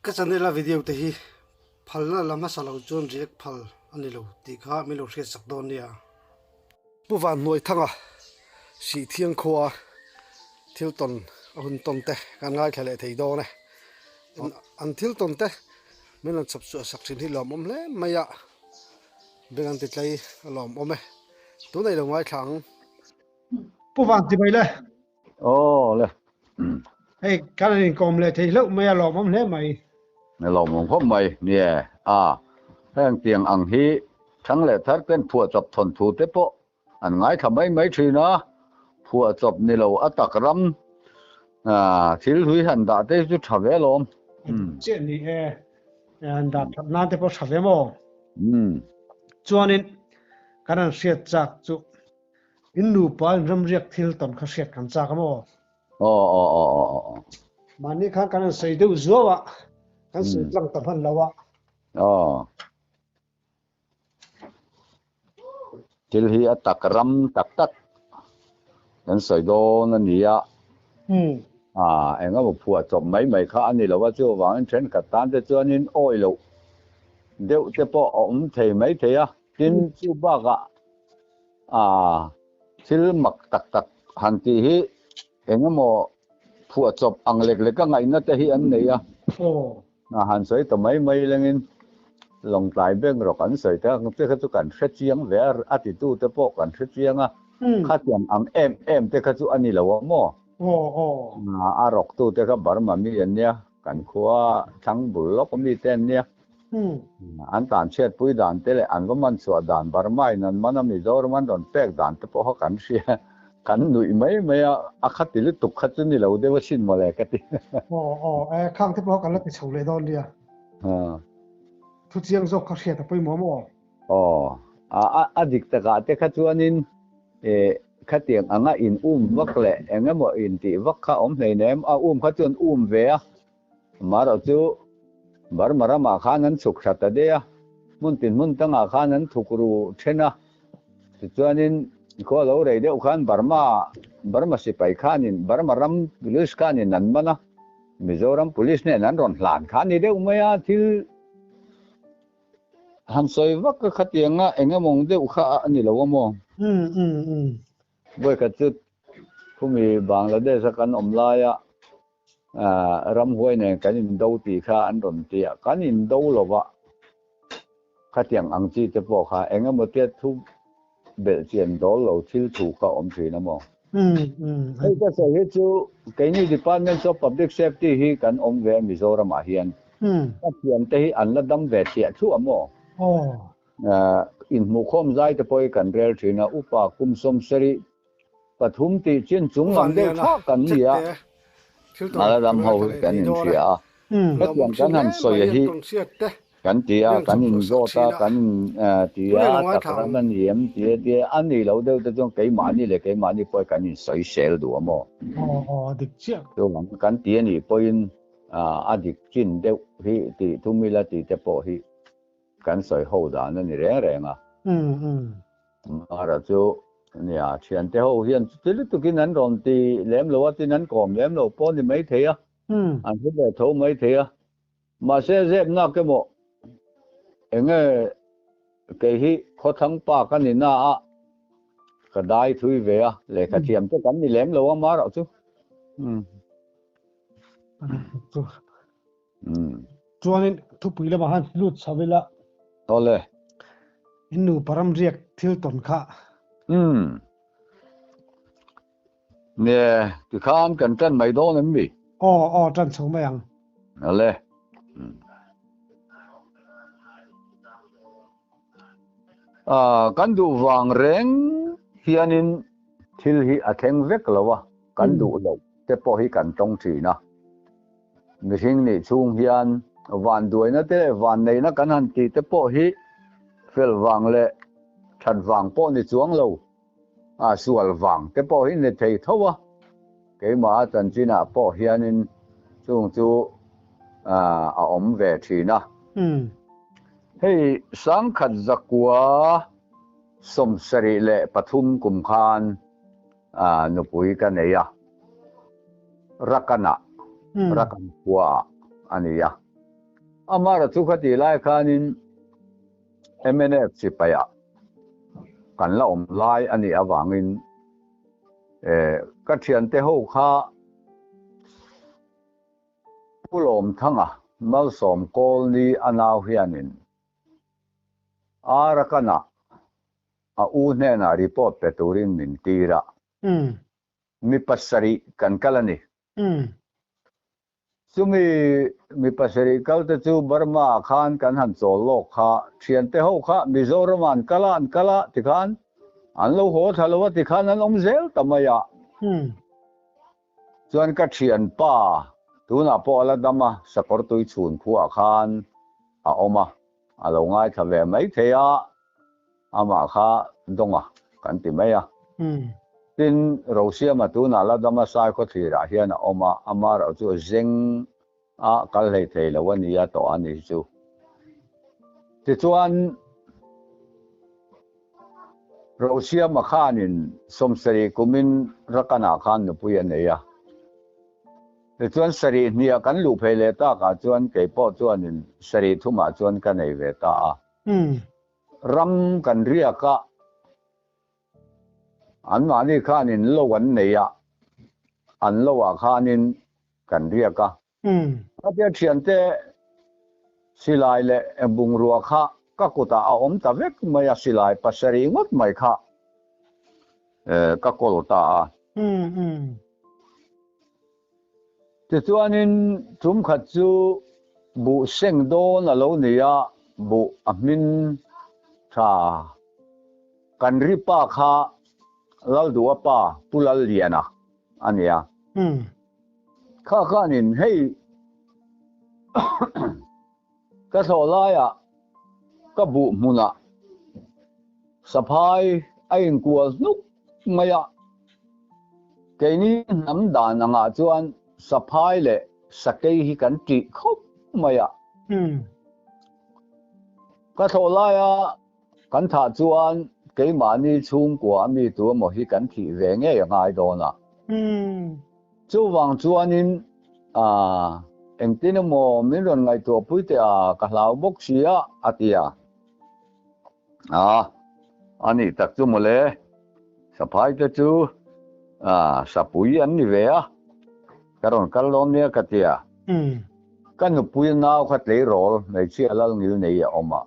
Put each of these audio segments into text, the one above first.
Ka channel a video te hi phalna la hmasa lo chuan react phal a ni lo tih kha min lo hriat sak dawn nia. Pu Vanhnuaithanga Sihthiang khua thil tawn a hun tawn te kan ngaithla leh thei dawn e. An thil tawn te min rawn chhawp chhuah sak thin hi lawmawm hle mai a, beng an ti tlai a lawmawm e. Tunah i lo ngaithla ang. Pu Van ti mai le. Aw le. Hei kan in kawm leh thei hlauh mai a lawmawm hle mai. A lawmawm khawp mai nie a heng tiang ang hi thang leh thar ten phuahchawp thawnthu te pawh an ngaithla mai mai thin a, phuahchawp ni lo a tak ram thil hlui han dah te hi chu tha ve alawm. Chiah ni e, han dah that nan te pawh tha ve maw? Chuanin kan han hriat chak chu In nupa in ramriak thil tawn kha hriat kan chak a maw? Aw aw aw aw aw. Mahni khan kan han sawi deuh zuau a, kan sawi tlang ta hman lo a. Aw. Thil hi a tak ram tak tak kan sawi dawn a ni a. Ah, eng emaw phuah chawp mai mai kha a ni lo a, chuvangin thenkhat tan te chuanin awi loh deuh te pawh a awm thei mai thei a. Tin, chu bakah ah thil mak tak tak han tih hi eng emaw phuahchawp ang lek leka ngaihna te hi an nei a. A han sawi ta mai mai lengin Lawngtlai bank rawk an sawi ta ang te kha chu kan hre chiang ve a, a titu te pawh kan hre chiang a, khatiang ang em em te kha chu a ni lo a maw? A rawktu te kha Burma mi an nia, kan khua thlang bul lawk mi te an nia. An tan chhiatpui dan te leh an va man chhuah dan Burma in an man a Mizoram an rawn pek dan te pawh kha kan hria kan nuih mai mai a, a kha ti lutuk kha chu ni lo deuh asin mawle ka ti. Aw aw e khang te pawh kan la ti chho leh dawn nia. Thu chiang zawk kha hriat a pawimawh maw? Aw a a dik takah te kha chuanin e khatiang anga in um vak leh eng emaw in tih vak kha awm hleinem a um kha chuan um ve a. Amaherawh chu Burma ramah khan an chhuk thla ta daih a, hmun tin hmun tangah khan an thuk ru then a. Tichuanin khua lo rei deuh khan Burma Burma sipai khanin Burma ram police khanin an man a, Mizoram police nen an rawn hlan kha a ni deuh mai a, thil han sawi vak a khatianga eng emawng deuh kha a ni lo a maw? Vawikhat chu khumi Bangladesh a kan awm laia Ramhuai nen kan indo tih kha an rawn ti a, kan indo lo va, khatiang ang chi te pawh kha eng emaw tia thu belh chian dawl lo thil thu kha awm thin a maw? Hei ka sawi hi chu keini Department of Public Safety hi kan awm ve a Mizoram ah hian ka thiam te hi an la dam ve thliah thluah a maw? Inhmuhkhawm zai te pawh hi kan rel thin a, upa kum 70 Pathum tih chin chung lam deuh thlak kan ni a, Mara ram ho hi kan inhria a, hetiang kan han sawi a hi kan ti a, kan inzawt a, kan in ti a, tak ram a ni em ti a tia, a ni lo deuh te chuan keimahni leh keimahni pawh hi kan insawisel duh a maw? Chuvang kan ti a nih pawhin a dik chin deuh hi tih thum ila tih te pawh hi kan sawi ho dan a ni reng reng a. Mara chu nia thiante ho hian chuti lutukin an rawn ti lem lo a, tin an kawm lem lo pawh a ni maithei a, an hre ve tho maithei a. Mahse zepnak emaw enge kei hi khawthlang pa ka ni na a, ka dai thui ve a, lehkha thiam te kan ni lem lo a Mara chu. Chuanin thupui lamah khan lut chho ila. Awle. In nupa ramriak thil tawn kha. Umm. Nge tikhan kan tan mai dawn em mi? Aw aw tan chho mai ang. Awle. Ah kan duh vang reng hianin thil hi a thleng vek lo a, kan duh loh te pawh hi kan tawng thin a. Mihring nih chhung hian vanduaina te leh vanneihna kan han tih te pawh hi fel vang leh that vang pawh ni chuang lo, a sual vang te pawh hi ni thei tho a. Keimah chanchinah pawh hianin chung chu a awm ve thin a. Hei sangkhat zakua 73 kum khan nupui ka nei a, Rakanah, Rakan khuaah a ni a. Amara chu khatih lai khanin mnf sipaiah kan la awm lai a nih avangin ka thiante ho kha Pu Lawmthanga Malsawm Kawlni a nau hianin Arakan-ah a u hnenah report pe turin min tir a, mi pasarih kan kal a ni. Chumi mi pasarih kal te chu Burma ah khan kan han chawl lawk kha, thiante ho kha Mizoram ah an kal a, an kal a tikhan an lo haw thla lo a tikhan an awm zel ta mai a. Chuan ka thianpa tunah pawh a la dam a, sakawr tui chhun khuaah khan a awm a, a lo ngaithla ve mai thei a, amah kha Dawnga kan ti mai a. Tin, Rosiama tunah la dam a, Saikhaw thlirah hian a awm a, amaherawh chu a zeng a, kal hlei thei lo a nia tawh a ni chu. Tichuan, Rosiama khanin sawmsarih kumin Rakanah khan nupui a nei a. Tichuan sarih hniah kan luh phei leh takah chuan kei pawh chuanin sarih thumah chuan ka nei ve ta a. Ram kan riak a, anmahni khanin lo an nei a, an lo ah khanin kan riak a. Khatia thiante silai leh bungrua kha ka kutah a awm ta vek mai a, silai pasarih ngawt mai kha ka kawl ta a. Tichuanin tum khat chu buh seng dawn a lo ni a, buh a hmin tha. Kan ri pa kha Lalduha pa Pu Lalliana a ni a. Kha khanin hei ka thlawh laiah ka buh hmunah saphai a inkual hnuk mai a, keini hnam dan angah chuan saphai leh sakei hi kan tih khawp mai a. Ka thlawh laia kan thah chuan keimahni chhungkua a mi tu emaw hi kan thih ve ngei a ngai dawn a. Chuvang chuanin engtin emaw min rawn ngaihtuah pui teh a, ka hlau bawk si a, a ti a. A, a nih tak chu mawle, saphai te chu sapui an ni ve a, ka rawn kal dawn nia ka ti a. Ka nupui nau kha tleirawl hmeichhia lal ngil nei a awm a,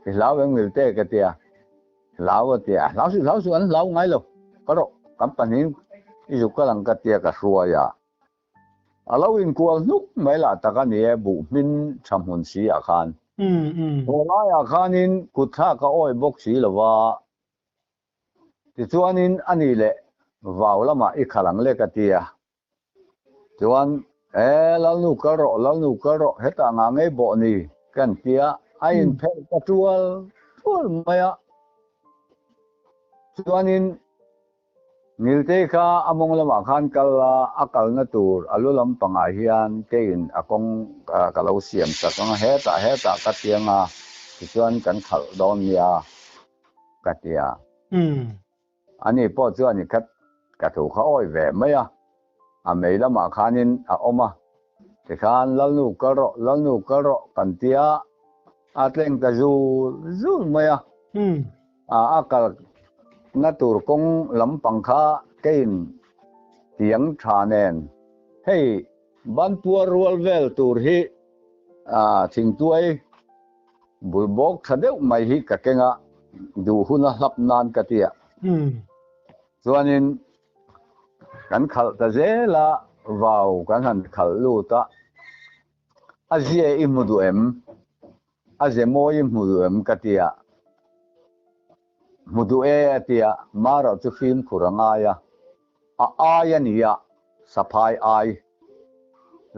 i hlau em ngil te ka ti a, hlau a ti a, hlau suh hlau suh an hlau ngai lo, ka rawh kan pahnihin i zuk kal ang ka ti a ka hruai a. A lo inkual hnuk mai lah tak a ni e, buh hmin tha hmun si ah khan. Haw laiah khanin kut thlak a awi bawk si lo va, tichuanin a ni leh vau lamah i khalh ang le ka ti a. Chuan, E, Lalnu kal rawh, Lalnu kal rawh, hetah ngah ngei bawh ni kan ti a, a inphelh ta tual tual mai a. Chuanin Ngiltei kha a mawng lamah khan kal a, a kalna tur a lu lampangah hian keiin a kawng ka lo siam sak ang a, hetah hetah ka ti ang a, tichuan kan khalh dawn nia ka ti a. Ani pawh chuan i khat ka thu kha awi ve mai a, a mei lamah khanin a awm a, tikhan Lalnu kal rawh, Lalnu kal rawh kan ti a, a tleng ta zul zul mai a. A kal na tur kawng lampang kha keiin tiang tha nen hei banpuar rual vel tur hi thingtuai bul bawk tha deuh mai hi ka keng a, duh hun a hlap nan ka ti a. Chuanin kan khalh ta zel a, vau kan han khalh lut a, a zia i hmu duh em? A ze mawi i hmu duh em ka ti a, hmu duh e a ti a, Mara chu fimkhur a ngai a, a ai a ni a, saphai ai.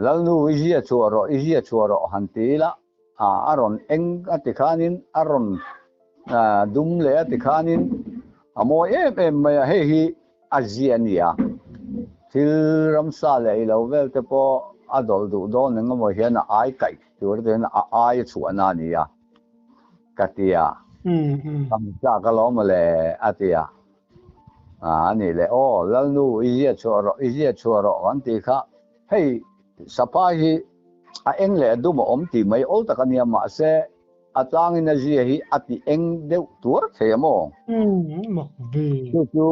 Lalnu i zia chhuah rawh, i zia chhuah rawh han ti ila, a rawn eng a ti khanin a rawn dum leh a ti khanin a mawi em em mai a, hei hi a zia a ni a, thil ramsa leh ilo vel te pawh a dawlh duh dawn eng emaw hian a ai kaih tur te hian a ai a chhuahna a ni a, ka ti a, ka hmu chak alawm mawle a ti a, a nih leh aw Lalnu i zia chhuah rawh, i zia chhuah rawh kan tih kha hei Sapai hi. A eng leh a dum a awm tih mai awl tak a nia, mahse a tlangin a zia hi a ti eng deuh tuar thei a maw? Mak ve. Chu chu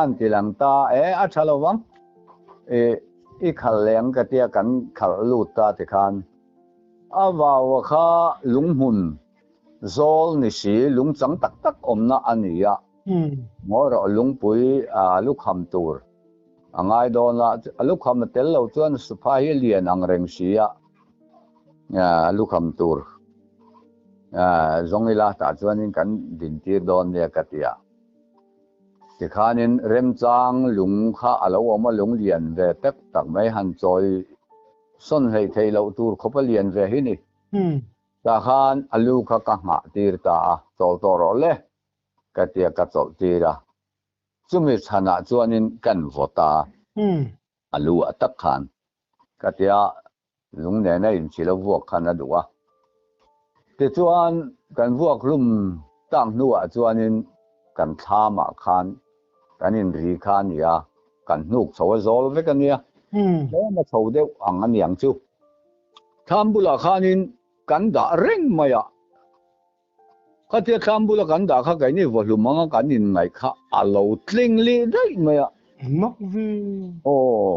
an ti lang ta e, a tha lo vang. I khalh leh ang ka tia kan khalh lut ta tikhan a vau kha lunghmun zawl ni si lungchang tak tak awmna a ni a, ngawi rawh lungpui lukham tur A ngai dawn a, a lukham a tel lo chuan sofa hi a lian ang reng si a, a lukham tur zawng ila tah chuanin kan dintir dawn nia ka ti a. Tikhanin remchang lung kha a lo awm a, lung lian ve tak tak mai han chawi sawn hleih theih loh tur khawp a lian ve hi ni. Tah khan a lu kha ka nghah tir ta a, chawl tawh rawh le ka ti a, ka chawlh tir a. Chumi chhanah chuanin kan vaw ta a lu ah tak khan ka tia lung nena inchhil a vuak khan a duh a. Tichuan kan vuak hlum tak hnuah chuanin kan thlamah khan kan inri kha a ni a, kan hnuk chho a zawl vek a nia, tlem a chho deuh ang a niang chu. Thlam bulah khanin kan dah reng mai a. Khatia thlam bula kan dah kha keini vawhlum anga kan inngaih kha a lo tling lih daih mai a. Mak ve. Aw.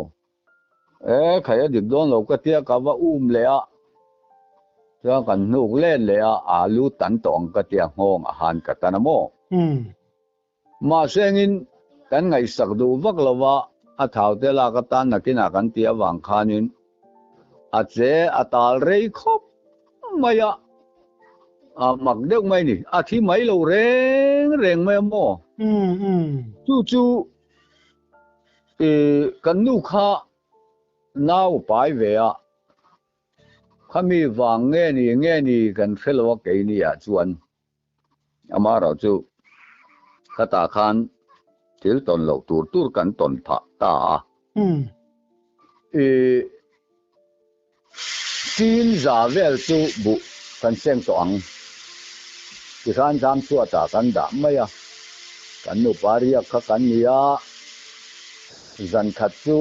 E, khai a dik dawn lo ka tia ka va um leh a. Chuan kan hnuk let leh a, alu tan tawh ang ka tia nghawng a han ka tan a maw? Mahse engin kan ngaihsak duh vak lo va, a thau te lak atan nakinah kan tih avang khanin a che a tal rei khawp mai a, a mak deuh mai ni, a thi mai lo reng reng mai a maw? Chu chu kan nu kha nau a pai ve a, khami vang nge ni nge ni kan hre lo a keini ah chuan. Amaherawh chu khatah khan thil tawn loh tur tur kan tawn phah ta a. I tin za vel chu buh kan seng tawh ang. Tikhan zam chhuatah kan dah mai a, kan nupa riak kha kan ni a, zan khat chu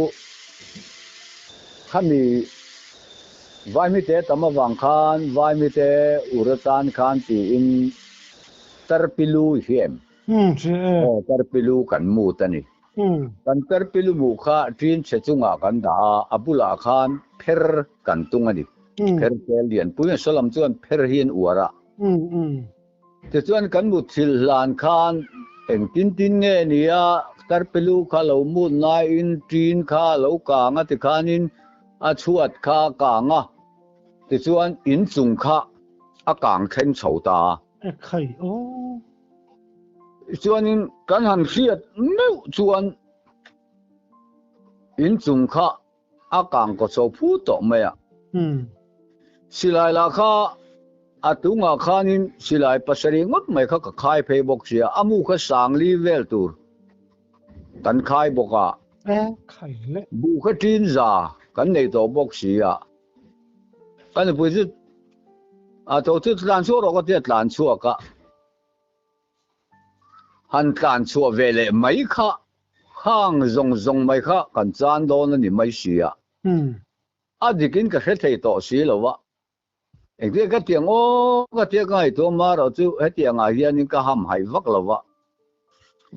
khami Vaimite tam avang khan Vaimite ur atan khan tiin Tarpilu i hria em? Aw, Tarpilu kan mut a ni. Kan Tarpilu mu kha ṭin chhe chungah kan dah a, a bulah khan pher kan tung a ni. Pher tel lianpui a saw lam chuan pher hi an uar a. Tichuan kan mutthilh hlan khan engtin tin nge nia Tarpilu kha lo mut ngaiin ṭin kha a lo kang a tikhanin a chhuat kha a kang a, tichuan inchung kha a kang thleng chho ta a. Ekhai aw. Tichuanin kan han hriat meuh chuan inchung kha A kang kaw chho phu tawh mai a. Silai lah kha a tungah khanin silai pasarih ngawt mai kha ka khai phei bawk sia, a mu kha sangli vel tur kan khai bawk a. Buh kha ṭin za kan nei tawh bawk si a. Ka nupui chu a tho chu tlan chhuak rawh ka tia tlan chhuak a. Han tlan chhuah ve leh mai kha Khang zawng zawng mai kha kan chan dawn a ni mai si a. A dikin ka hre thei tawh si lo a. Engtin ka tiang aw ka tia ka ngaihtuah mah erawh chu hetiangah hianin ka ham haih vak lo va.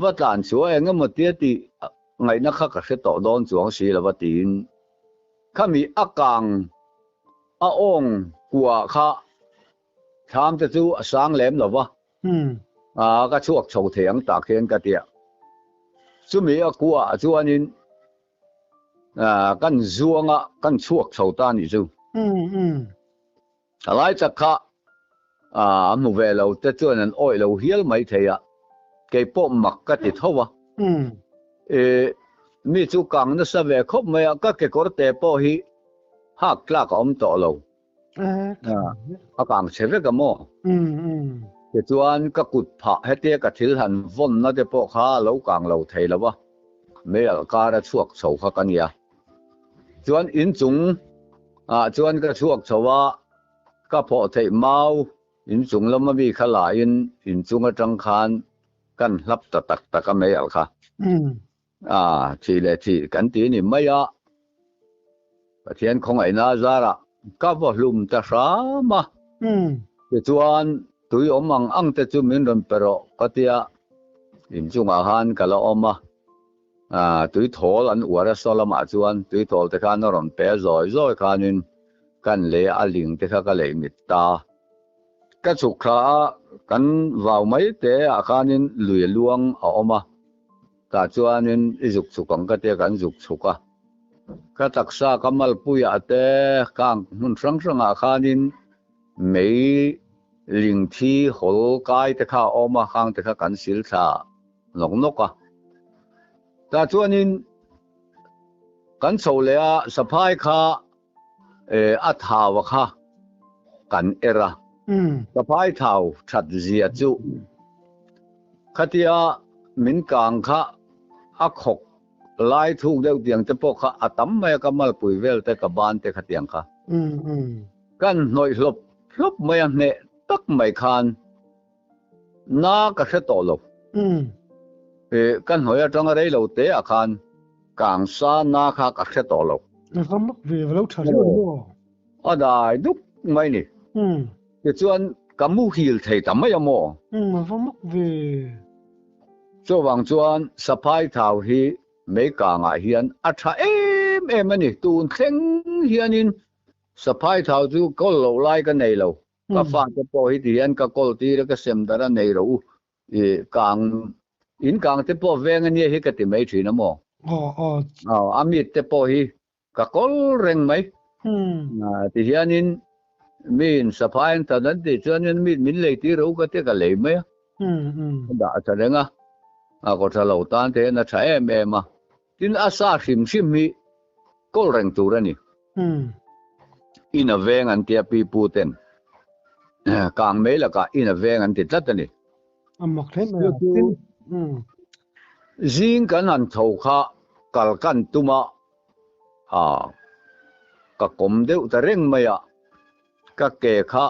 Va tlan chhuah eng emaw tia tih ngaihna kha ka hre tawh dawn chuang si lo va tiin khami a kang a awng kua kha thlam te chu a sang lem lo va. A ka chhuak chho thei ang tak hian ka ti a. Chumi a kuaah chuanin kan zuanga kan chhuak chho ta a nih chu. A lai tak kha a hmu ve lo te chuan an awih lo hial mai thei a, kei pawh mak ka ti tho a. Mi chu kang nasa ve khawp mai a, ka kekawr te pawh hi hak tlak a awm tawh lo. A kang chhe vek a maw? Tichuan ka kut phah hetia ka thil han vawnna te pawh kha a lo kang lo thei lo a, mei alh kar a chhuak chho kha ka nia. Chuan inchung ah chuan ka chhuak chho a, ka phawh theih mau inchung lama mi kha la in inchung atang khan kan hlap ta tak tak a mei alh kha. A, thih leh thih kan ti ni mai a. Pathian khawngaihna zarah ka vaw hlum ta hram a. Tichuan tui awm ang ang te chu min rawn pe rawh ka tia inchungah khan ka la awm a. Tui thawl an uar a saw lamah chuan tui thawl te khan a rawn pe a zawi zawi khanin kan lei a ling te kha ka leih mit ta. Ka chhuk thla a kan vau mai te ah khanin lui a luang a awm a. Tah chuanin i zuk chhuk ang ka tia kan zuk chhuk a. Ka taksa ka malpuiah te kang hmun hrang hrangah khanin mei ling thi hawl kai te kha a awm a, khang te kha kan sil thla nawk nawk a. Tah chuanin kan chho leh a, saphai kha a thau a kha kan er a. Saphai thau that zia chu khatia min kang kha a khawk lai thuk deuh tiang te pawh kha a tam mai a, ka malpui vel te ka ban te khatiang kha kan hnawih hlawp hlawp mai a, hneh tak mai khan Na ka hre tawh lo. Ka hnuai atanga rei lo te ah khan kangsa na kha ka hre tawh lo. Va mak ve, va lo tha riau ni maw? A dai duk mai ni. Tichuan ka muhil thei ta mai a maw? Va mak ve. Chuvang chuan saphai thau hi meikangah hian a tha em em a ni. Tun thleng hianin saphai thau chu kawl loh lai ka nei lo. Ka fate pawh hi ti hian ka kawl tir a, ka sem dar a nei ro u. I kang, in kang te pawh veng ania hi ka ti mai thin a maw? Aw, a mit te pawh hi ka kawl reng mai. Ti hianin miin saphai an tan an tih chuanin mit min lei tir ro ka tia ka lei mai a. Ka dah tha reng a, a kaw tha lo tan te hian a tha em em a. Tin, a sa hrim hrim hi kawl reng tur a ni. In a veng an tia pi pu ten kang mai lakah in a veng an ti tlat a ni. A mak hle mai a. Tin, Zing kan han tho kha kal kan tum a, ka kawm deuh ta reng mai a, ka ke kha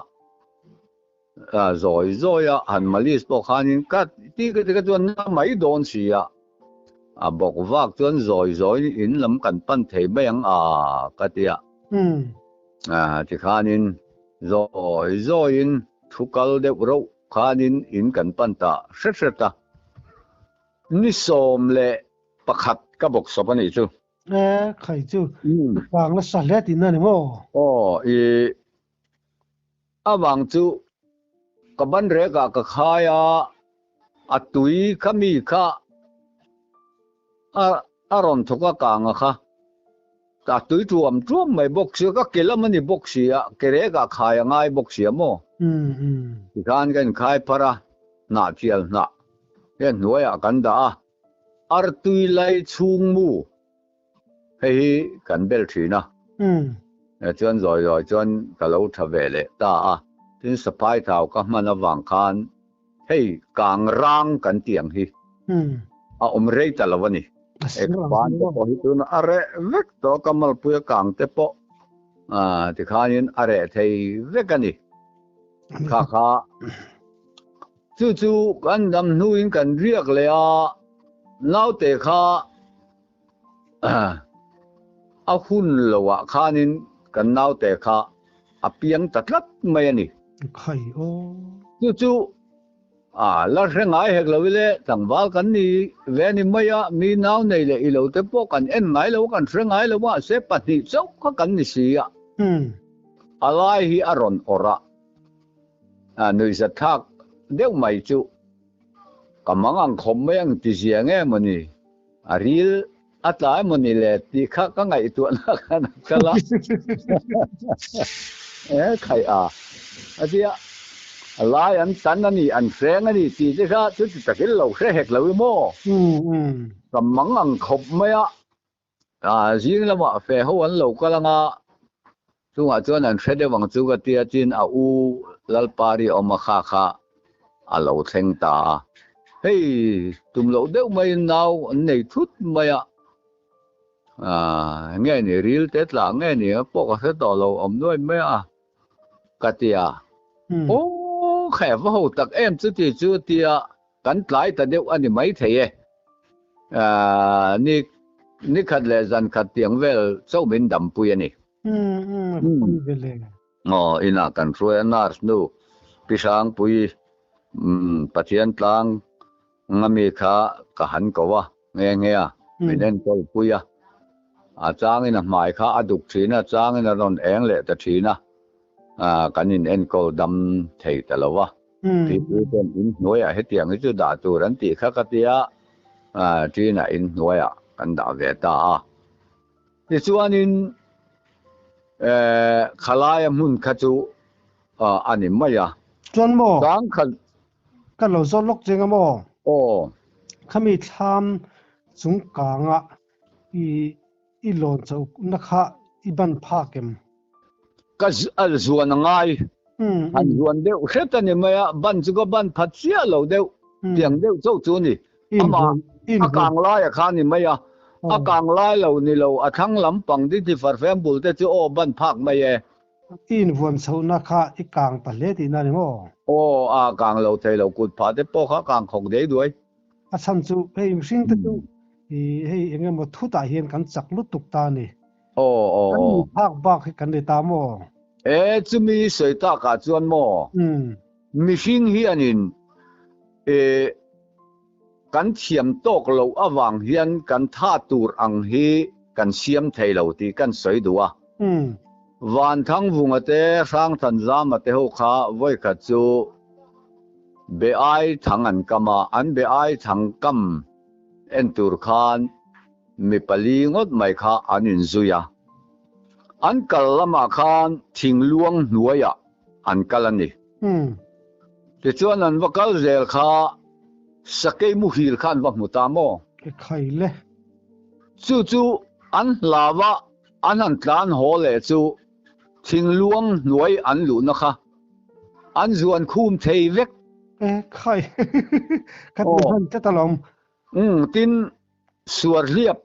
Zawi zawi a han malis pawh khanin ka ti ka ti ka chuan na mai dawn si a, a bawk vak chuan zawi zawiin in lam kan pan thei mai ang a ka ti a. Tikhanin zawi zawiin thu kal deuh reuh khanin in kan pan ta hret hret a, ni 11 ka bawk sawp a nih chu. E khai chu vang nasa hle tihna ni maw? Aw i Avang chu ka ban rekah ka khai a, a tui kha mi kha a a rawn thawk a kang a kha. A tui tuam tuam mai bawk sia, ka ke lam a ni bawk si a, ke rekah khai a ngai bawk sia maw? Tikhan ka inkhai pharh a, hnah thial hnah hian hnuaiah kan dah a, artui lai chhung mu Hei hi kan bel thin a. Chuan zawi zawi chuan ka lo tha ve leh ta a. Tin saphai thau ka hman avang khan hei kang rang kan tih ang hi a awm rei ta lo a ni. Hei ka ban te pawh hi tuna a reh vek tawh a, ka malpuia kang te pawh tikhanin a reh thei vek a ni. Kha kha chu chu kan dam hnuin kan riak leh a, naute kha A hun loah khanin kan naute kha a piang ta tlat mai a ni. Khai aw. Chu chu a la hre ngai hek lo ile, tlangval kan ni ve ni mai a, mi nau nei leh ilo te pawh kan en ngai lo a, kan hre ngai lo a, mahse pahnih chauh kha kan ni si a. A lai hi a rawn awrh a, a nuihzatthlak deuh mai chu ka mang ang khawp mai ang ti zia nge maw ni? A ril a tla emaw ni le tih kha ka ngaihtuahna khan a kal a. E khaih a, a tia a lai an tan a ni, an hreng a ni tih te kha chuti takin lo hre hek lo i maw? Ka mang ang khawp mai a, zing lamah fe ho an lo kal ang a, Chungah chuan an hre deuh ang chu ka tia chin a u Lalpari awm a kha kha a lo thleng ta a. Hei tum loh deuh maiin nau an nei thut mai a, aah nge ni ril te tlah nge ni a pawh ka hre tawh lo awm nuai mai a ka tia. Aw kha va ho tak em chuti chu tia kan tlai ta deuh a ni maithei e. Aah ni ni khat leh zan khat tiang vel chauh min dampui a ni. Umm umm ve le. Aw inah kan hruai a nurse nu Pi Hrangpuii umm Pathian tlang nga mi kha ka han ko a nghe nghe a min enkawl pui a a changin a hmai kha a duk thin a changin a rawn eng leh ta thin a kan in enkawl dam thei ta lo a Thipui ten in hnuaiah hetiang hi chu dah tur an tih kha ka tia ṭinah in hnuaiah kan dah ve ta a. Tichuanin khalaia hmun kha chu a ni mai a. Chuan maw? Ka lo zawt lawk cheng a maw? Aw. Khami thlam chung kanga i i lawn chauh na kha i ban phak em? Ka zuan a ngai. Han zuan deuh hret a ni mai a, ban chu ka ban phat chiah lo deuh, tiang deuh chauh chu a ni. Amah a kang lai a kha a ni mai a, a kang lai lo ni lo, a thlang lampang dingthi farfem bul te chu aw ban phak mai e. I invuan chhohna kha i kang ta hle tihna a ni maw? Aw, a kang lo thei lo, kut phah te pawh kha a kang khawk dei duai. A chhan chu hei mihring te chu i hei eng emaw thutah hian kan chak lutuk ta a ni. Aw aw Kan aw. ni phak bak hi kan ni ta maw? E chumi sawi takah chuan maw mihring hianin e kan thiam tawk loh avang hian kan tha tur ang hi kan siam thei lo tih kan sawi duh a. Vanthangvunga te Hrangthanzama te ho kha vawikhat chu Be ai thang an kam a, an be ai thang kam en tur khan mi pali ngawt mai kha an inzui a. An kal lamah khan thingluang hnuaiah an kal a ni. Tichuan an va kal zel kha sakei muhil kha an va hmu ta maw? Ke khai le. Chu chu an hlau a, an han tlan haw leh chu thingluang hnuai an luhna kha An zuan khum thei vek. E khai ka ti hman tlat alawm. Umm tin Suarhliap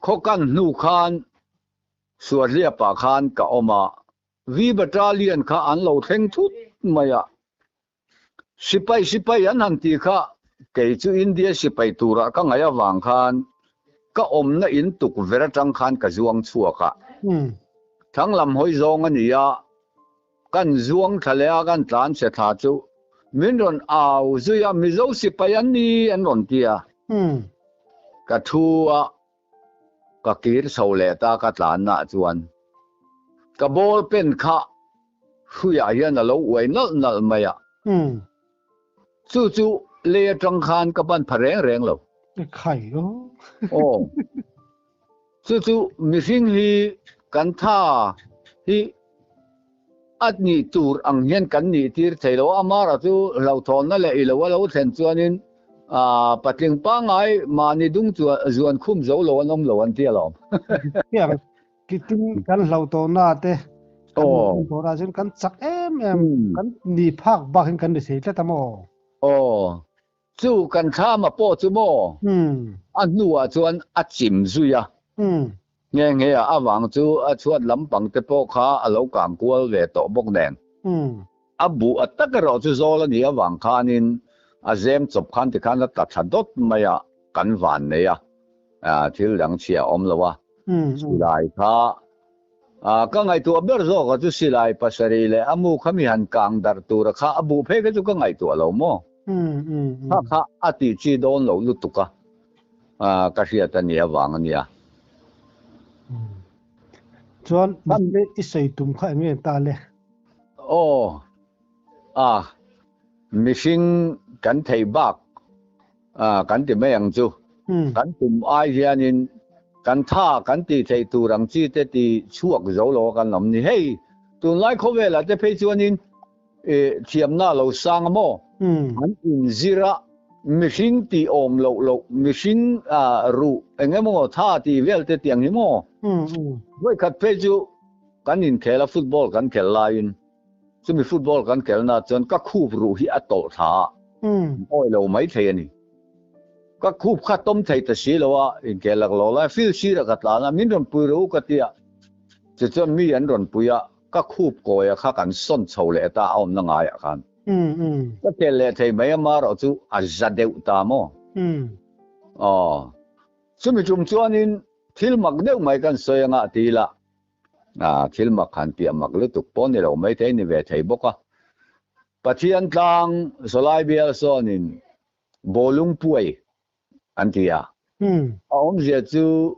khaw kan hnu khan Suarhliap ah khan ka awm a, V Battalion kha an lo thleng thut mai a, Sipai sipai an han tih kha kei chu India sipai turah ka ngaih avang khan ka awmna in tukverh atang khan ka zuang chhuak a. Thanglam hawi zawng a ni a, kan zuang thla leh a kan tlan chhe thla chu min rawn au zui a, Mizo sipai an ni an rawn ti a. Ka thu a, Ka kir chho leh ta ka tlanna chuan ka ball pen kha hruiah hian a lo uai nalh nalh mai a. Chu chu lei atang khan ka ban pha reng reng lo. Khai aw. Aw. Chu chu mihring hi kan tha hi a nih tur ang hian kan nih tir thei lo a, Amara chu hlauhthawnna leh i lo a lo thlen chuanin patling pangngai mahni dung chu zuan khum zo lo an awm lo an ti alawm. Hetiang tin kan hlauhtawhna te kan hlauhtawhna chuan kan chak em em kan nih phak bak in kan ni thei tlat a maw? Aw. Chu kan thlama pawh chu maw? A hnuah chuan a chim zui a. Nghe nghe a avang chu a chhuat lampang te pawh kha a lo kang kual ve tawh bawk nen. A buh a tak erawh chu zawl a nih avang khanin a zem chawp khan tikhan a tla thla dawt mai a, kan van nei a, thil dang chhia a awm lo a. Silai kha ka ngaihtuah ber zawk a chu silai pasarih leh a mu kha mi han kang darh tura kha a buh phei kha chu ka ngaihtuah lo maw? Kha kha a tih chi dawn loh lutuk a. Ka hriat a nih avang a nia. Chuan i sawi tum kha eng nge ta le? Aw, a, mihring kan thei bak kan ti mai ang chu. Kan tum ai hianin kan tha kan tih theih tur ang chi te ti chhuak zo lo a kan awm ni. Hei, tunlai khawvelah te phei chuanin Thiamna a lo sang a maw? An inzir a, mihring tih awm loh loh, mihring ruh eng emaw tha tih vel te tiang hi maw? Vawikhat phei chu kan inkhel a, football kan khel laiin, chumi football kan khelna chuan ka khup ruh hi a tawlh thla a, awi lo mai thei a ni. Ka khup kha tawm thei ta si lo a, inkhel laklawh lai field sirah ka tlan a, min rawn pui rawh u ka ti a, tichuan mi an rawn pui a, Ka khup kawia kha kan sawn chho leh ta a awmna ngaiah khan. Ka tel leh thei mai a marawh chu a za deuh ta maw? Aw. Chumi tum chuanin thil mak deuh mai kan sawi anga ti ila. Thil mak han piah mak lutuk pawh ni lo maithei ni ve thei bawk a. Pathian tlang Sawlai bial sawnin bawlung puai an ti a. A awmzia chu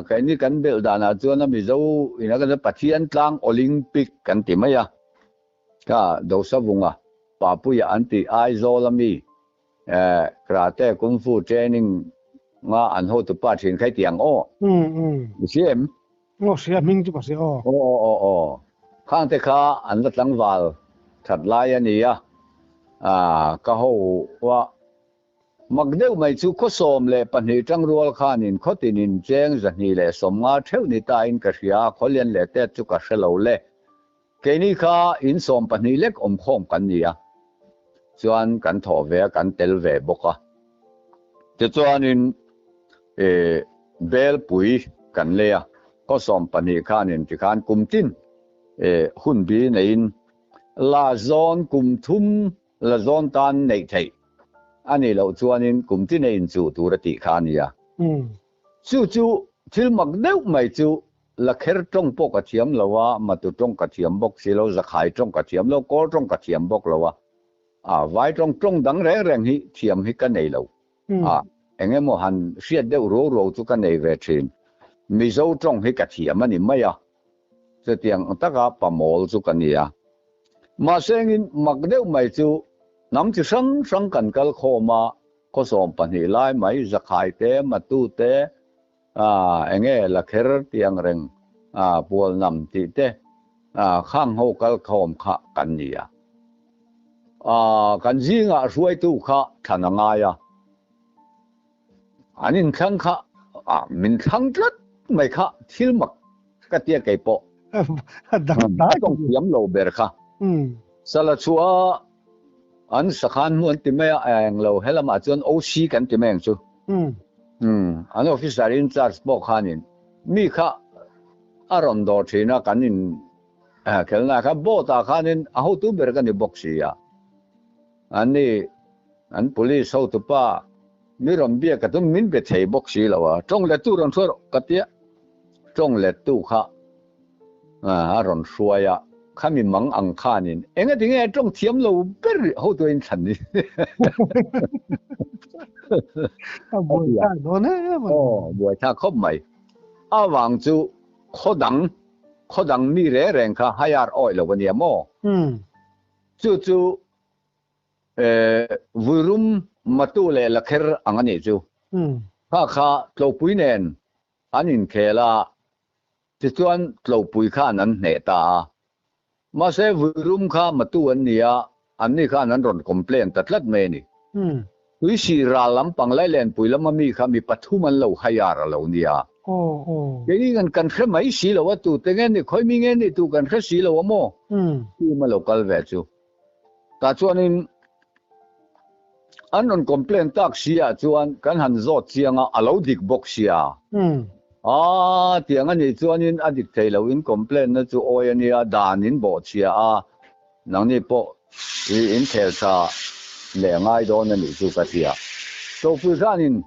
keini kan belh danah chuan a Mizo ina kan Pathian tlang Olympic kan ti mai a. Kha Dosavunga Papuia an tih Aizawl ami Karate Kung Fu training nga an hotupa thin kha i ti ang aw. I hria em? Aw hria hming chu ka hria aw. Aw aw aw aw. Khangte kha an la tlangval that lai a nia. Ka ho a mak deuh mai chu khaw 12 tangrual khanin khaw tinin cheng 250 theuh ni ta in ka hria a, khawlian leh tet chu ka hre lo le. Keini kha in 12 lek awmkhawm kan ni a, chuan kan thawh ve a, kan tel ve bawk a. Tichuanin Belpui kan lei a, khaw 12 khanin tikhan kum tin hunbi neiin la zawn kum thum la zawn tan neih theih a nih loh chuanin kum tin a inchuh tur a tih kha a ni a. Chu chu thil mak deuh mai chu Lakher tawng pawh ka thiam lo a, Matu tawng ka thiam bawk si lo, Zakhai tawng ka thiam lo, Kawl tawng ka thiam bawk lo a, a vai tawng tawng dang reng reng hi thiam hi ka nei lo. A eng emaw han hriat deuh ruau ruau chu ka nei ve thin. Mizo tawng hi ka thiam a ni mai a, chutiang taka pamawl chu ka ni a. Mahse engin mak deuh mai chu hnam chi hrang hrang kan kal khawm a, khaw 12 lai mai Zakhai te, Matu te, eng nge Lakher tih ang reng, Pualnam tih te, khang ho kal khawm kha kan ni a. Kan zingah hruaitu kha thlan a ngai a, an inthlang kha min thlang tlat mai kha thil mak ka tia kei pawh. A tawng thiam lo ber kha. Sala chhuah an sakhan hmu an ti mai a, eng lo helamah chuan OC kan ti mai ang chu. An officer in charge pawh khanin mi kha a rawn dawr thin a, kan in khelna kha boat ah khanin a hotu ber ka ni bawk si a. An ni an police hotupa mi rawn biak ka tum min be thei bawk si lo a, tawng lettu rawn hruai rawh ka tia, tawng lettu kha a rawn hruai a, khami mang ang khanin engati nge tawng thiam lo ber hotu a inthlan ni. A buaithlak dawn em a ni. Aw, buaithlak khawp mai. Avang chu khaw dang, khaw dang mi reng reng kha haiar awih lo a nia maw? Chu chu Vuirum Matu leh Lakher ang a nih chu. Kha kha Tlopui nen an inkhel a, tichuan Tlopui khan an hneh ta a. Mahse Vuirum kha Matu an ni a, anni khan an rawn complain ta tlat mai a ni. Tuisi ral lampang Lailenpui lama mi kha mi pathum an lo haiar a lo nia. Keini kan kan hre mai si lo a, tute nge ni, khawi mi nge ni tu kan hre si lo a maw? Team a lo kal ve chu. Tah chuanin an rawn complain tak si ah chuan kan han zawt chiang a, a lo dik bawk sia. Aa tiang a nih chuanin a dik thei lo in complain na chu awi a nia, dan in bawhchhia a, Nangni pawh i inkhel tha leh ngai dawn a nih chu ka ti a. Topui khanin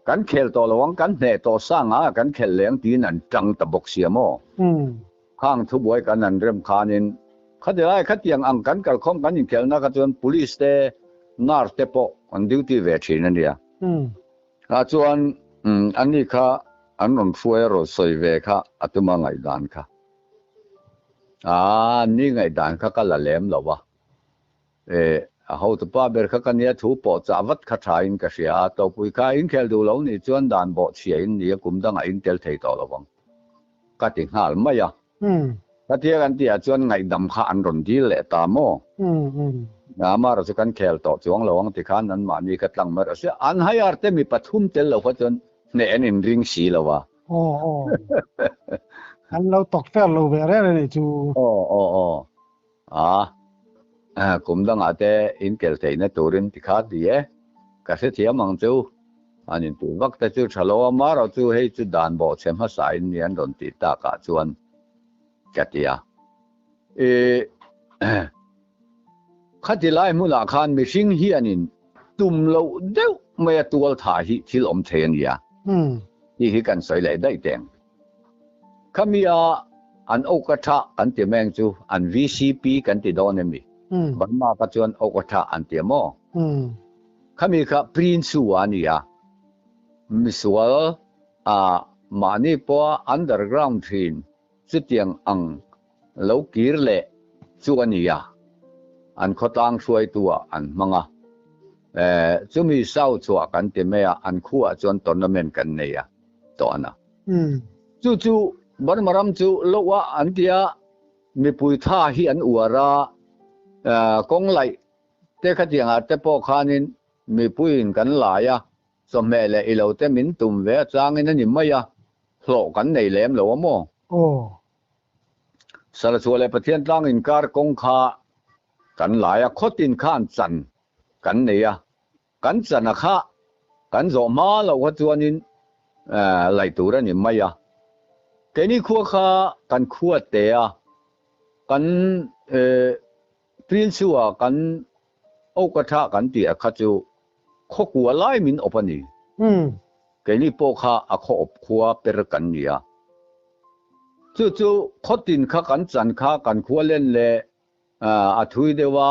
kan khel tawh lo ang, kan hneh tawh sang a, kan khelh leng tiin an tang ta bawk sia maw? Khang thubuai kan an rem khanin khati lai khatiang ang kan kalkhawm kan inkhelhna kha chuan police te nurse te pawh an duty ve thin a nia. Tah chuan anni kha an rawn hruai a rawn sawi ve kha a tuma ngaihdan kha. Aa, ni ngaihdan kha ka la lem lo a. E, a hotupa ber kha ka nia thu pawh chah vat kha tha in ka hria a, topui kha inkhel duh lo nih chuan dan bawh chhia in nia kum dangah in tel thei tawh lo ang ka ti nghal mai a. Khatia kan tihah chuan ngaihdam kha an rawn dil leh ta maw? Amaherawhchu chu kan khel tawh chuang lo ang tikhan anmahni kha tlang mai rawh se. An haiar te mi pathum tel lo kha chuan hneh an inring si lo a. Aw aw. An lo tawk fer lo ve reng reng nih chu. Aw aw aw. A kum dangah te inkel theihna turin tikha ti e. Ka hrethiam ang chu. An intuh vak te chu tha lo a, marawh chu hei chu dan bawh chhe hmasa in ni an rawn tih takah chuan ka ti a. I khati lai hmunah khan mihring hianin tum loh deuh mai a tual tha hi thil awm thei a nia tih hi kan sawi leh daih teng. Khami a An awka tha kan ti mai ang chu, an VCP kan ti dawn em ni? Burma kha chuan awka tha an ti a maw? Khami kha Prince Wu a ni a, misual a mahni pawha underground thin chutiang ang lo kir leh chu a ni a, an khawtlang hruaitu ah an hmang a. Chumi sau chhuah kan ti mai a, an khuah chuan tournament kan nei a tawh a na. Chu chu Burma ram chu loh a an ti a, mipui tha hi an uar a, kawng laih te khatiangah te pawh khanin mipuiin kan lai a, chawhmeh leh ilo te min tum ve atangin a ni mai a, hlawh kan nei lem lo a maw? Aw. Sarachhuah leh Pathian tlang inkar kawng kha kan lai a, khawtin khan chan kan nei a, Kan chana kha kan zawh hma loh kha chuanin laih tur a ni mai a. Keini khua kha kan khua te a, kan Prince-a kan Okatha kan tih a kha chu khaw kua lai min awp a ni. Keini pawh kha a khaw awp khua per kan ni a. Chu chu khaw tin kha kan chan kha kan khua len leh A thui deuh a,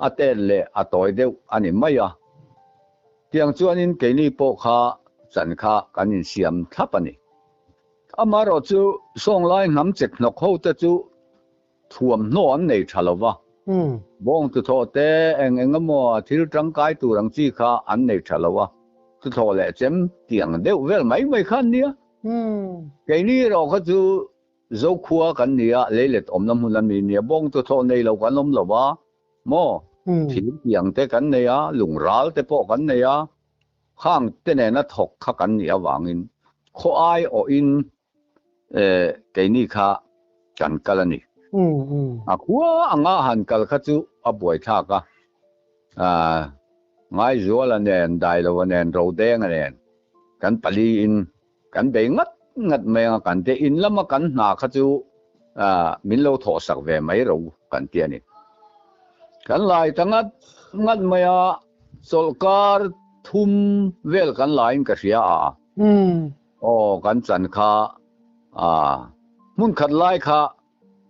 a tet leh a tawi deuh a ni mai a. Tiang chuanin keini pawh kha chan kha kan insiam thlap a ni. Amaherawh chu sawnglai hnam chek hnawk ho te chu thuamhnaw an nei tha lo va, bawng tuthlawh te eng eng emaw thil tangkai tur ang chi kha an nei tha lo a, tuthlawh leh chem tiang deuh vel mai mai kha an nia. Keini erawh kha chu Zokhua kan ni a, leilet awmna hmun a mi nia, bawng chu thlawh nei lo kan awm lo a maw? Thir tiang te kan nei a, lungral te pawh kan nei a, khang te nena thawk kha kan nih avangin khaw ai awhin keini kha kan kal a ni. A khua anga han kal kha chu a buaithlak a, Ngaizuala nen, Dailova nen, Rodenga nen kan paliin Kan bei ngat ngat mai ang a, kan te in lama kan hna kha chu min lo thawh sak ve mai ro kan ti a ni. Kan lai ta ngat ngat mai a, chawlhkar thum vel kan laiin ka hria a, aw kan chan kha hmun khat lai kha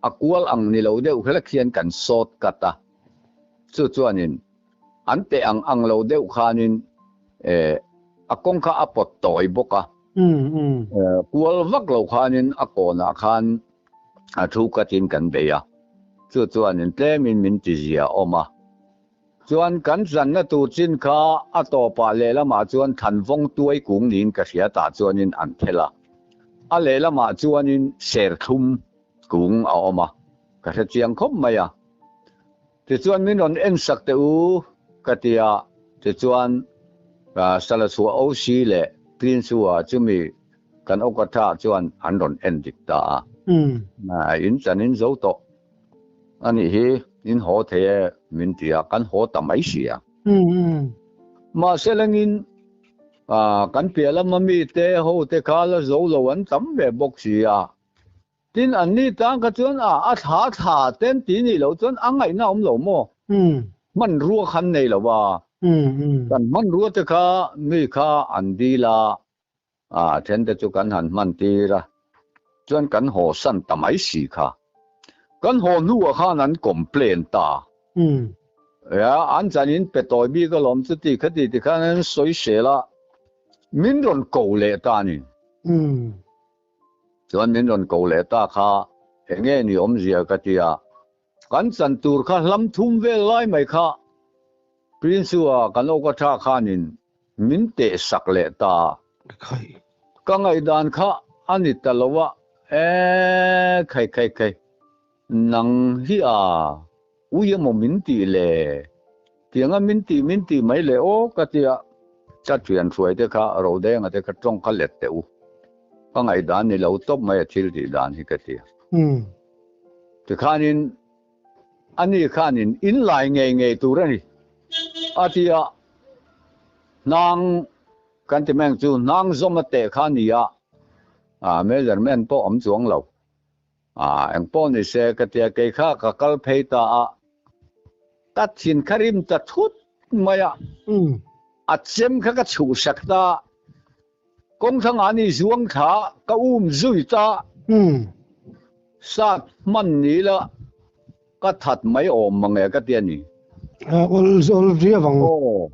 a kual ang ni lo deuh hlek hian kan sawt kat a, chu chuanin An teh ang ang lo deuh khanin a kawng kha a pawt tawi bawk a, kual vak lo khanin a kawnah khan a thu katin kan bei a, chu chuanin tlemin min tizia awm a. Chuan kan zanna tur chin kha a tawpah lehlamah chuan Thanvawng tuai kung niin ka hria tah chuanin an thelh a, a lehlamah chuanin serthlum kung a awm a, ka hre chiang khawp mai a. Tichuan min rawn en sak teh u ka ti a, tichuan Salachhuah OC leh Prince U-a chumi kan Okatha chuan an rawn en dik ta a. In chan in zo tawh a nih hi, in haw thei e min ti a, kan haw ta mai si a. Mahse lengin kan piah lama mite hote kha la zo lo an tam ve bawk si a. Tin, an ni tang kha chuan a a thla thla ten ti nih loh chuan a ngaihna awm lo maw? Hmanrua khan nei lo a, kan hmanrua te kha mi kha an dil a, a then te chu kan han hman tir a, chuan kan haw san ta mai si kha. Kan haw hnuah khan an complain ta. Ea, an chan in pe tawi bik alawm chuti khati ti khan an sawi sel a, min rawn ko leh ta a ni. Chuan min rawn ko leh ta kha enge ni awmzia ka ti a, kan chan tur kha hlam thum vel lai mai kha Prince a kan awka tha khanin min teh sak leh ta. Ka ngaihdan kha a ni ta lo a, e khai khai khai nang hi a ui emaw min tih le tianga min tih min tih mai le aw ka ti a, ka thian hruai te kha Rodenga te kha tawng kha let teh u, ka ngaihdan ni lo tawp mai a thil tih dan hi ka ti a. Tikhanin ani khanin in lai ngei ngei tur a ni a ti a, hnang kan ti mai ang chu hnang zawm a teh kha a ni a, measurement pawh awm chuang lo. A, engpawh ni se ka tia kei kha ka kal phei ta a, ka thin kha rim ta thut mai a, a chem kha ka chhuhsak ta, kawng thlang ah ni zuang thla ka um zui ta. Sat hman ni la ka that mai awm mang e ka ti a ni. Awl awl riau ang. Aw.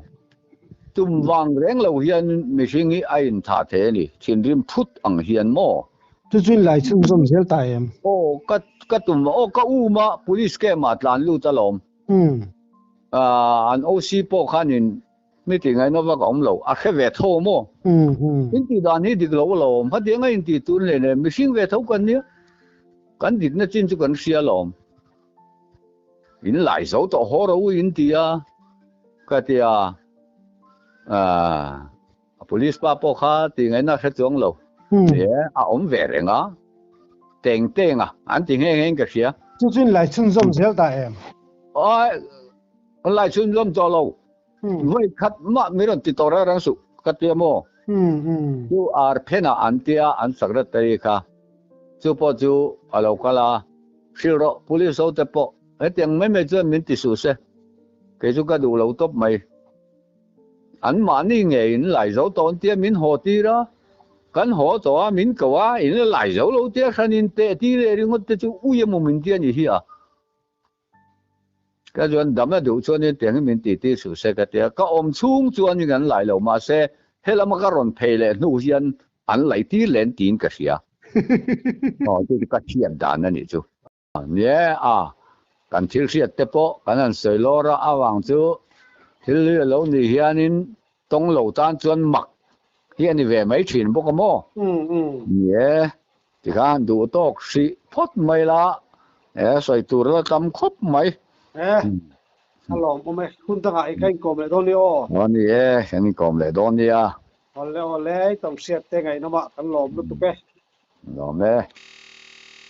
Tum vang reng lo hian mihring hi a inthah thei a ni. Thinrim phut ang hian maw? Chu chu in lai chhunzawm zel ta em? Aw, ka ka tum aw ka um a, police camp ah tlan lut alawm. An OC pawh khanin Mi tih ngaihna vak a awm lo, a hre ve tho maw? In tih dan hi dik lo a lo awm, hetiang a intih tun hle nen mihring ve tho kan nia, kan dikna chin chu kan hria alawm. In lai zo tawh haw ro u in ti a, ka ti a, a police pa pawh kha tih ngaihna a hre chuang lo, a awm ve reng a, teng teng a, an ti nghe nghe in ka hria. Chu chu in lai chhunzawm zel ta em? An lai chhunzawm tawh lo. Vawi khat mah mi rawn ti tawh reng reng suh ka tia maw? Chu ar phenah an tia an secretary kha chu pawh chu a lo kal a, hrilh rawh police ho te pawh hetiang mai mai chuan min ti suh se, kei chu ka duh lo tawp mai. An mahni nge in lai zo tawh an tia min haw tir a, kan haw tawh a min ko a in la lai zo lo tia hran in teh tir leh ringawt te chu ui emaw min tia ni hi a. Ka chuan dam a duh chuanin tiangin min tih tir suh se ka ti a, ka awm chhung chuanin an lai lo mahse helama ka rawn phei leh hnu hian an laih tir len tiin ka hria. Aw chu chu ka hriat dan a nih chu. Nie a, kan thil hriat te pawh kan han sawi lawr a, avang chu thil hlui a lo nih hianin tawng lo tan chuan mak hi a ni ve mai thin bawk a maw? Nie, Tikhan duh tawk hrih phawt mai la, e sawi tur la tam khawp mai. E, a lawm awm e, hun dangah i ka inkawm leh dawn nia aw. Aw ni e, kan inkawm leh dawn nia. Awle awle, i tam hriat te ngaihnawmah kan lawm lutuk e. Lawm e.